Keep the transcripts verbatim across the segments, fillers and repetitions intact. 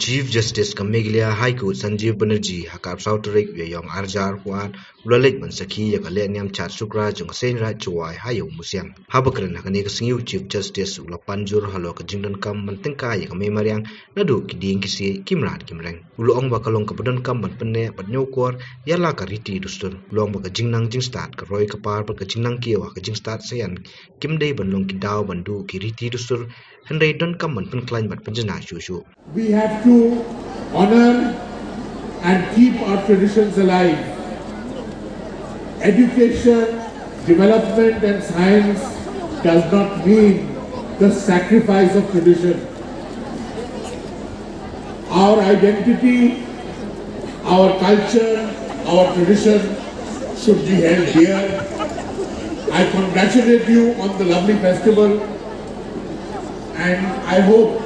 Chief Justice ka Meghalaya High Court Sanjeev Banerjee ha ka arphew saw tarik u Ïaïong Arjar Phuad u la leit ban sakhi ïa ka lehniam Chad Shukra jong ka Seiñ Raij Jowai ha Ïew Musiang. Haba kren ha kane ka sngi u Chief Justice u la pan jur halor ka jingdonkam ban tyngkai ïa ka mei mariang naduh ki dieng ki siej, ki mrad ki mreng. U la ong ba ka long kaba donkam ban pynneh bad ñiewkor ïa la ka riti dustur. U la ong ba ka jingnang jingstad, ka roi ka par bad ka jingnang kiew ha ka jingstad saian kim dei ban long ki daw ban duh ki riti dustur, hynrei donkam ban pynkhlaiñ bad pynjanai shuh shuh. We have to honor and keep our traditions alive. Education, development, and science does not mean the sacrifice of tradition. Our identity, our culture, our tradition should be held dear. I congratulate you on the lovely festival, and I hope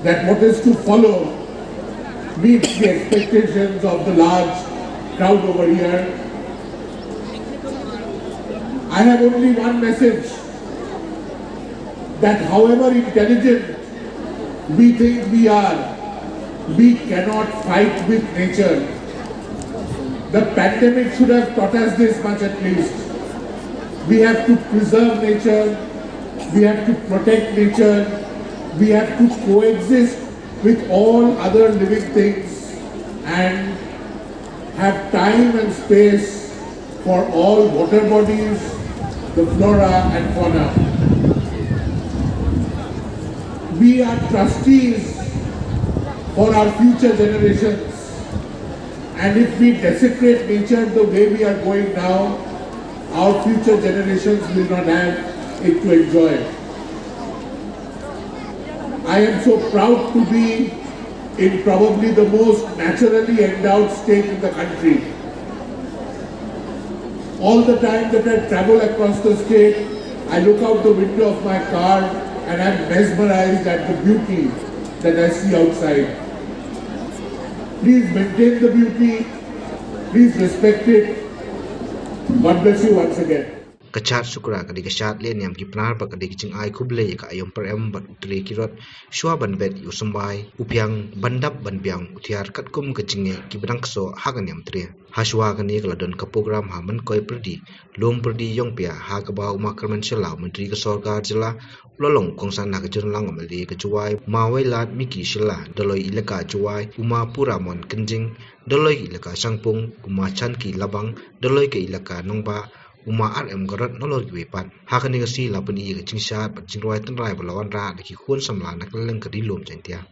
that what is to follow meets the expectations of the large crowd over here. I have only one message, that however intelligent we think we are, we cannot fight with nature. The pandemic should have taught us this much at least. We have to preserve nature, we have to protect nature, we have to coexist with all other living things and have time and space for all water bodies, the flora and fauna. We are trustees for our future generations, and if we desecrate nature the way we are going now, our future generations will not have it to enjoy. I am so proud to be in probably the most naturally endowed state in the country. All the time that I travel across the state, I look out the window of my car and I'm mesmerized at the beauty that I see outside. Please maintain the beauty, please respect it. God bless you once again. Ka Chad Shukra ka dei ka shad lehniam ki Pnar bad ka dei ka jingai khublei ïa ka aïom pyrem bad u tre ki rot shuwa ban bet ïa u symbai u phiang ban dap ban biang u thiar katkum ka jingeh kiba dang ksoh ha ka niam tre. Ha shuwa kane ka la don ka program ha Mynkoi Pyrdi, Lum Pyrdi Ïongpia, ha kaba u Ma Kyrmen Shylla, Myntri ka Sorkar Jylla, u la long u kongsan ha ka jingïalang, u M L A ka Jowai u Ma Wailadmiki Shylla, Dolloi Elaka Jowai u Ma Puramon Kynjing, Dolloi Elaka Shangpung u Ma Chanki Labang, Dolloi ka Elaka Nongbah u Ma R M Garot, nalor kiwei pat. Ha kane ka sngi la pyni ïa ka jingshad bad jingrwai tynrai ba la wanrah da ki khun samla na kylleng ka Ri Lum Jaiñtia.